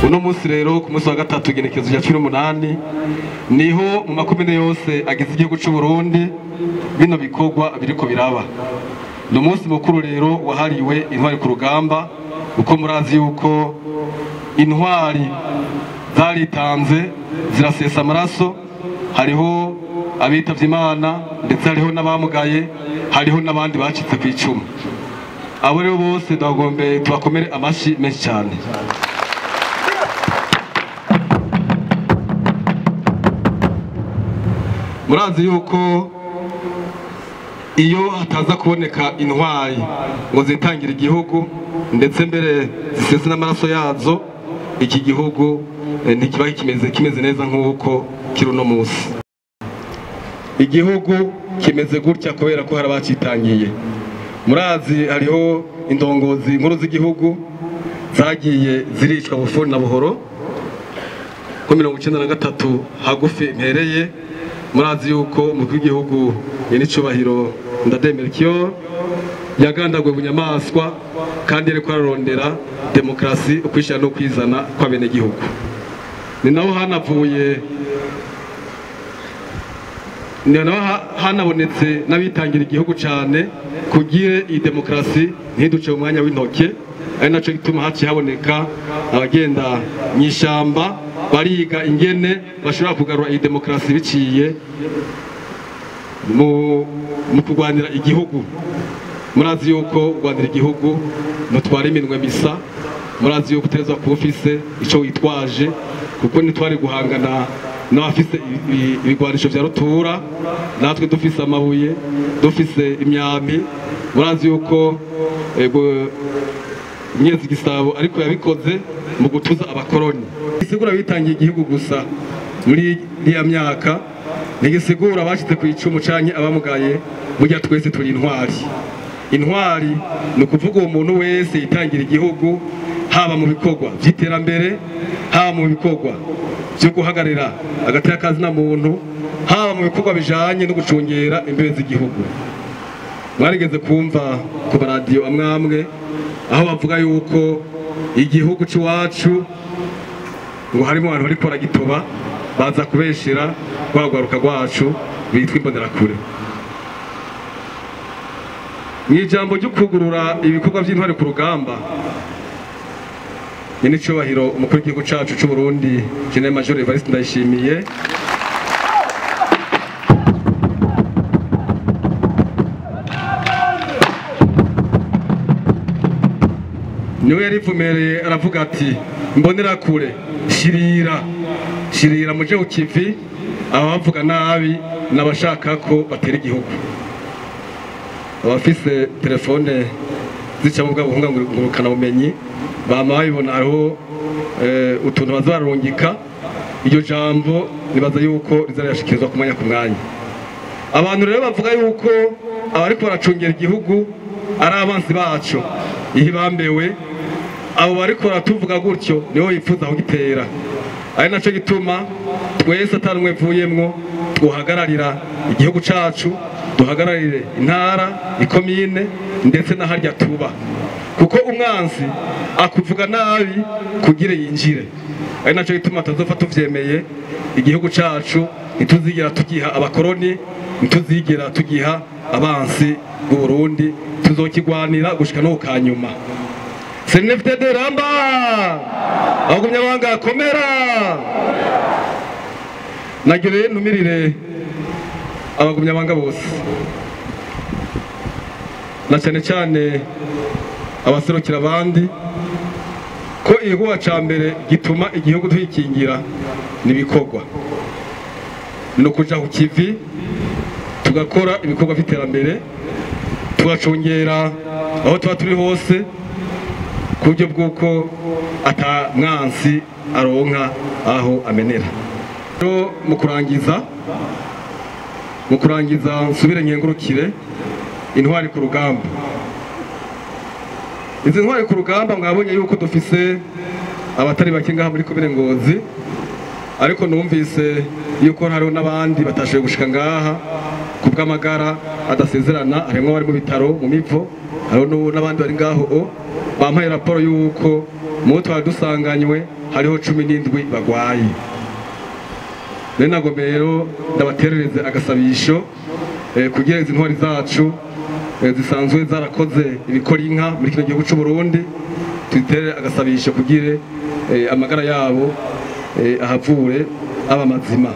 Uno munsi rero ku munsi wa gatatu igenekerezo rya 18 niho mu makomine yose agize igihugu c'u Burundi bino bikorwa biriko biraba. Ni umunsi mukuru rero wahariwe intwari ku rugamba, uko murazi yuko intwari zaritanze zirasesa amaraso, hariho abitavye Imana ndetse hariho n'abamugaye, hariho n'abandi bacitse ku icumu. Abo rero bose ndagombe tubakomere amashi menshi cyane. Murazi yuko iyo hataza kuboneka intwari ngo zitangire igihugu ndetse mbere zisese n'amaraso yazo, iki gihugu ntikiba kimeze neza nk'uko kiri uno munsi. Igihugu kimeze gutya kubera ko hari abacitangiye. Murazi hariho indongozi nkuru z'igihugu zagiye ziricwa bufuni na buhoro ko 1993 hagufi mpereye. Murazi yuko umukuru w'igihugu Nyenicubahiro Ndadaye Melchior yagandagwe bunyamaswa kandi yariko ararondera demokrasi, ukwishira no kwizana kw'abenegihugu. Ni naho hanavuye, ni naho hanabonetse n'abitangira igihugu cyane kugira iyi demokrasi ntiduce mu mwanya w'intoke, ari naco gituma haciye haboneka abagenda mw'ishamba bariga ingene bashobora kugarura iyi demokrasi biciye mu kurwanira igihugu. Murazi yuko kurwanira igihugu mutwara iminwe misa, murazi yuko utegerezwa kuba ufise ico witwaje, kuko ntitwari guhangana n'abafise ibigwanisho vya rutura, natwe dufise amabuye, dufise imyambi. Murazi yuko Myezi Gisabo ariko yabikoze mu gutuza abakoroni. Isigura bitangiye igihugu gusa muri iya myaka, ntigisigura abashitse ku icumu canke abamugaye. Burya twese turi intwari. Intwari ni ukuvuga uwo muntu wese yitangira igihugu, haba mu bikorwa vy'iterambere, haba mu bikorwa vyo guhagarira hagati y'akazina muntu, haba mu bikorwa bijanye no gucungera imbibe z'igihugu. Mwarigeze kumva ku maradiyo amwamwe aho bavuga yuko igihugu c'iwacu ngo harimo abantu bariko baragitoba, baza kubeshera rwagwaruka rwacu bitwa imbonerakure. Mw'ijambo ryo kugurura ibikorwa vy'intwari ku rugamba, Nyenicubahiro umukuru w'igihugu cacu c'u Burundi General Major Evariste Ndayishimiye niwe yarivumereye aravuga ati imbonerakure shirira shirira muje ku kivi, abavuga nabi n'abashaka ko batera igihugu. Abafise telefone zica mu bwa buhunga ngurukana bumenyi bama babibona, hariho utuntu bazarungika. Iryo jambo nibaza yuko rizarashikirizwa ku mwanya ku mwanya. Abantu rero bavuga yuko abariko baracungera igihugu ari abansi bacu, ihibambewe abo bariko baratuvuga gutyo nibo bifuza kugitera. Ari naco gituma twese atarumwe mvuyemwo twohagararira igihugu cacu, duhagararire intara, ikomine ndetse n'aharya tuba, kuko umwansi akuvuga nabi kugira yinjire. Ari naco gituma tazopfa tuvyemeye. Igihugu cacu ntituzigera tugiha abakoroni, ntituzigera tugiha abansi b'u Burundi, tuzokigwanira gushika no kanyuma. CNFDD ramba, abagumya banga komera. Nagire ntumirire abagumya banga bose, na cyane cyane abaserukira abandi, ko igikorwa ca mbere gituma igihugu twikingira nibikorwa, ni ukuja ku kivi tugakora ibikorwa vy'iterambere, tugacungera aho tuba turi hose ku buryo bw'uko ata mwansi aronka aho amenera. Rero mu kurangiza nsubire nkengurukire intwari ku rugamba. Izi ntwari ku rugamba mwabonye yuko dufise abatari bake ngaha muri komine Ngozi, ariko numvise yuko hariho n'abandi batashoboye gushika ngaha ku bw'amagara adasezerana, harimwo abari mu bitaro mu mivo, hariho n'abandi bari ngaho. Bampaye raporo yuko mu twari dusanganywe hariho 17 bagwaye. Rero nagombe rero ndabaterereze agasabisho kugira izi ntwari zacu zisanzwe zarakoze ibikora inka muri kino gihugu c'u Burundi, tuzitere agasabisho kugira amagara yabo ahavure aba mazima.